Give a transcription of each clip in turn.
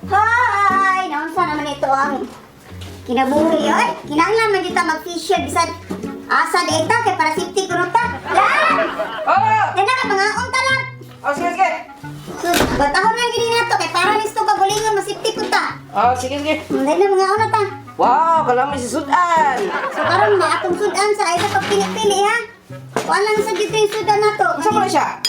Hi! Naunsa naman ito ang kinabuhi. Ay, kinahanglan man dito mag-facial bisan asa di ita kay para safety kuno ta. Lan! Oh! Dana ka mga unta lang. Oh, sige, sige. So, batahon lang gini nato kay para nisto kagulingon masipti ko ta. Oh, sige, sige. Dili na mga una ta. Wow, kalami si Sudan. So karon maatong sudan sa ay sa pagpili-pili ha. Wala lang sa dito yung sudan nato. Unsa man siya?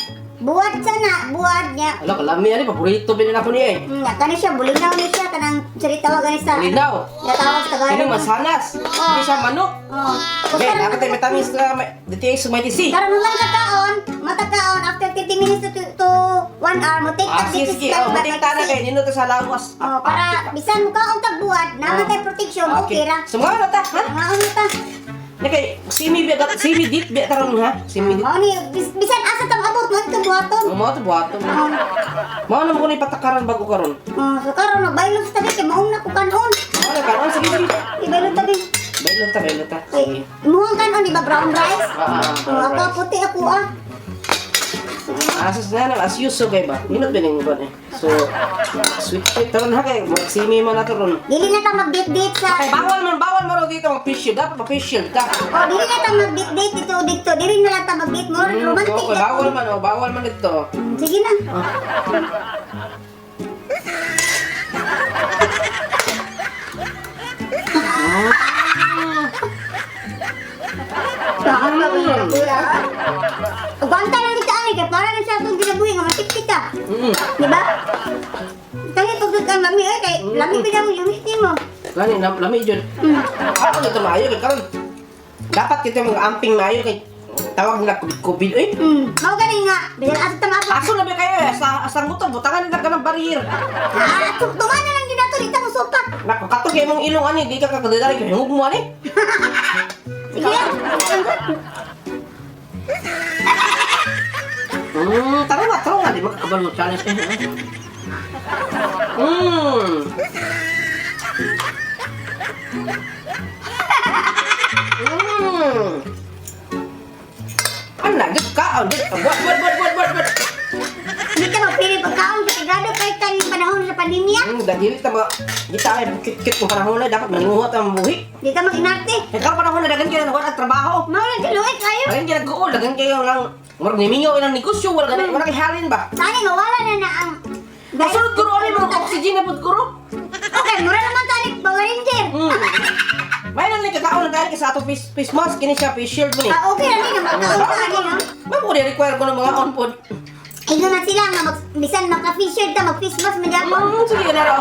Buwad sana, buwad niya. Ala, kalami ani paborito ba nila ko niya eh. Kani siya bulinaw ni siya kanang sarita tawag ani sa. Linaw. Natawag sa Kini Tagalog. masanas. Hindi siya manok. Oh. Okay, dapat tayo matamis na dito yung sumayti si. Karon lang kakaon, matakaon after 30 minutes to 1 hour mo take Ah, tag sige, dito sige. sa Oh, matik na kay nino to sa lawas. Oh, para bisan mo kaon tag buwad, naman tay protection, okay ra. Sumama na ta, ha? Mga ano ta? Na kay simi biya simi dit biya taron ha? Simi dit. Mao ni bisan asa tang abot mo ito buhaton. Oh, mao to buhaton. Mao na mo kuno ipatakaran bago karon. Oh, so karon nagbaylon sa tabi kay maong na ko kanon. Mao na karon, sige sige. Ibaylon tabi. Baylon ta, baylon ta. Kay Sige. imuhang kanon di ba brown rice? Ah, ah, Oh, brown ako rice. puti ako ah. Asas na lang, as usual kay ba? Minot ba ning ba eh? So, sweet shit taron ha kay magsimi man na ron. Dili na ta mag-date-date sa Kay bawal man raw dito mag fish shield. Dapat pa fish shield ta. Oh, dili na ta mag-date-date dito dito. Dili na lang ta mag-date mo romantic. Okay, na. bawal man oh, bawal man dito. Sige na. Uganta lang kita ani kay para na siya atong ginabuhi nga masipit ka. Di ba? Kaya pag ang lami ay kay lami pa mo yung mo. Gani na lami jud. Ako na maayo kay karon. Dapat kita mga amping maayo kay tawag nila COVID COVID oy. Mao gani nga bisan asa tang abot. Aso na ba kayo eh? Sa motor butangan nila ka ng barrier. Ah, tumana lang gyud nato dito mo supak. Nako katong kay imong ilong ani di ka kakadali kay hungog mo ani. Sige. Tara na, tara na, di makakabal mo challenge eh. Ano na, git ka, oh, git, buat, buat, buat, buat, buat, buat. Hindi ka magpili pagkaon kay grado kay tayo panahon sa pandemya. Dahil ta mga, kita ay bukit-kit ng panahon na, dapat manguha ta ang buhi. Di ka mag-inarte. Kaya karon panahon na, dagan kayo na wala trabaho. Mao lang siluit kayo. Dagan kayo nag-uol, dagan kayo lang, murag nimingaw ilang negosyo, wala ganun, wala kay halin ba? Sana nga wala na na ang Kasunod guro, ano yung mga oxygen na pud guro? Okay, mura naman tani Power Ranger. May lang ni kakaon na sa ato face, face mask kini siya face shield mo ni. Ah, okay ra ni nga magkaon ka ani no. Mao ko require ko ng mga on pod. Ingon na sila nga mag bisan maka-face shield ta mag face mask man gyapon. Sige na ra.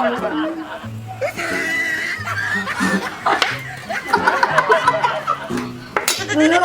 Bulo.